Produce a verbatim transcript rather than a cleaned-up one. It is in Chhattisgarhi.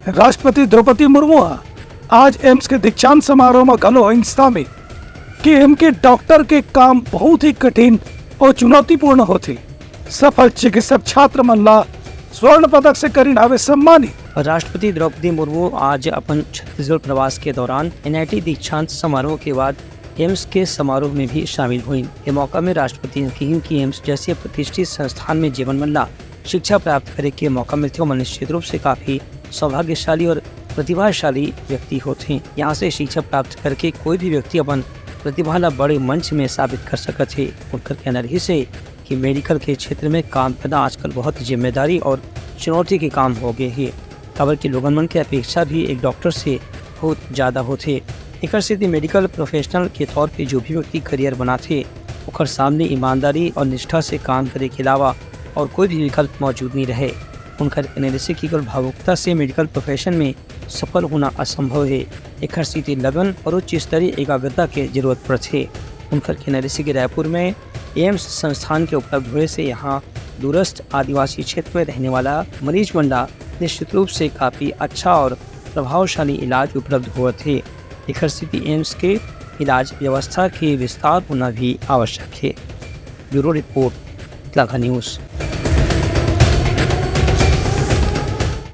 राष्ट्रपति द्रौपदी मुर्मू ह आज एम्स के दीक्षांत समारोह म घलो अइसना में कि एम के डॉक्टर के काम बहुत ही कठिन और चुनौतीपूर्ण होथे। सफल चिकित्सक छात्र मन ला स्वर्ण पदक से करिन हावे सम्मानित। राष्ट्रपति द्रौपदी मुर्मू आज अपन छत्तीसगढ़ प्रवास के दौरान एनआईटी दीक्षांत समारोह के बाद एम्स के समारोह में भी शामिल हुई। ये मौका में राष्ट्रपति ने कही कि एम्स जैसे प्रतिष्ठित संस्थान में जेमन मन ला शिक्षा प्राप्त करे के मौका मिलथे, ओमन निश्चित रूप से काफी सौभाग्यशाली और प्रतिभाशाली व्यक्ति होथे। यहाँ से शिक्षा प्राप्त करके कोई भी व्यक्ति अपन प्रतिभा ला बड़े मंच में साबित कर सकत हे। उनकर कहना रहिस हे कि मेडिकल के क्षेत्र में काम करना आजकल बहुत जिम्मेदारी और चुनौती के काम हो गए हे, काबर कि लोगन मन के अपेक्षा भी एक डॉक्टर से बहुत ज्यादा होथे। एकर सेती मेडिकल प्रोफेशनल के तौर पे जो भी व्यक्ति करियर बनाथे, ओकर सामने ईमानदारी और निष्ठा से काम करे के अलावा और कोई भी विकल्प मौजूद नहीं रहे। उनकर कहना रहिस हे कि केवल भावुकता से मेडिकल प्रोफेशन में सफल होना असंभव हे। एकर सेती लगन और उच्च स्तरीय एकाग्रता के जरूरत पड़थे। उनकर कहना रहिस हे कि रायपुर में एम्स संस्थान के उपलब्ध होए से यहाँ दूरस्थ आदिवासी क्षेत्र में रहने वाला मरीज मन ला निश्चित रूप से काफी अच्छा और प्रभावशाली इलाज उपलब्ध होवत हे। एकर सेती एम्स के इलाज व्यवस्था के विस्तार होना भी आवश्यक हे। ब्यूरो रिपोर्ट, इलाका न्यूज।